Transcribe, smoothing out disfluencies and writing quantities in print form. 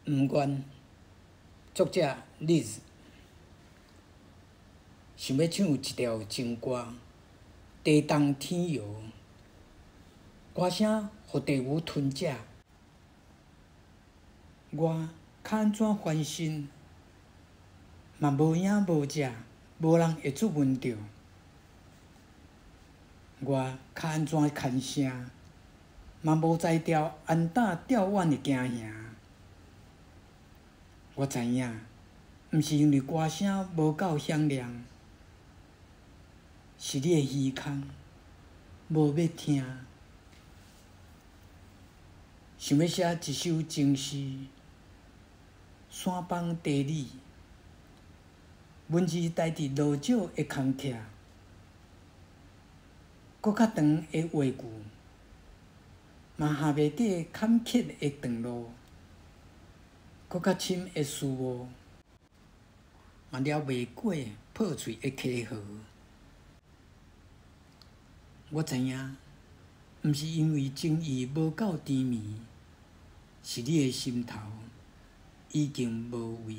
毋願，作者 Liz 想欲唱一條情歌，地動天搖，歌聲予地牛吞食。我較按怎翻身，嘛無影無跡，無人會注聞著。我較按怎牽聲，嘛無才調安膽吊腕的驚惶。我知影，毋是因為歌聲無夠響亮，是你的耳空無欲聽。想欲寫一首情詩，山崩地裂，文字待佇落石的空隙，閣較長的話句，嘛下袂過坎坷的長路，閣較深的思悟，嘛撩袂過破碎的溪河。我知影，毋是因為情意無夠甜綿，是你的心頭已經無位。